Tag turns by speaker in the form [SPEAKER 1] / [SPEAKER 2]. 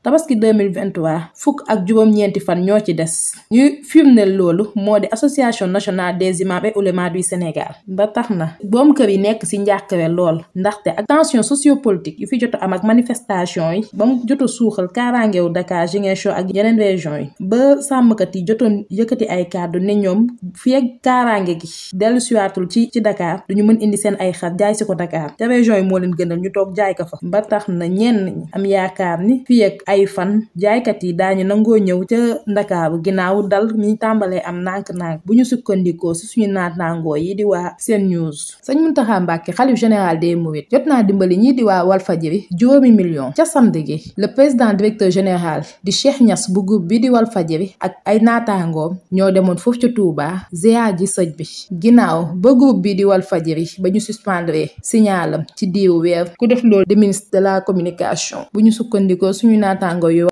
[SPEAKER 1] tabaski 2023 fukk ak juróom-ñeenti fan ñoo ci des ñuy firndeel loolu moo di association nationale des imams et oulémas du Sénégal ba tax na boom kër yi nekk ci njàkkare lool ndaxte ak tension sociopolitique yu fi jot am ak manifestation yi ba mu jot a suuxal kaaraangewu Dakar Ziguinchor ak yeneen région yi ba sàmmkat yi jotoon yëkkati ay kàddu ne ñoom fi ak kaaraange gi dellu siwaatul ci Dakar duñu mën indi seen ay xar jaay si ko Dakar te région yi moo leen gënal ñu toog jaay ko fa ba tax na ñenn ñi am yaakaar ni fi ak ay fan jaaykat yi daañu nangoo ñëw ca Ndakaaru ginnaaw dal ñi tàmbalee am nànk-nànk bu ñu sukkandikoo si suñu naataangoo yi di waa Sen News. Sëñ Mountakha Mbacké xalif général des Mourides jot naa dimbali ñii di waa Walfadjri 5 millions ca samedi gi le président directeur général di Cheikh Niass bu groupe bi di Walfadjri ak ay naataangoom ñoo demoon foofu ca Touba ziar ji sëñ bi ginnaaw ba groupe bi di Walfadjri ba ñu suspendre signalam ci diiru weer ku def loolu de ministre de la communication bu ñu sukkandikoo suñu naataangoo yu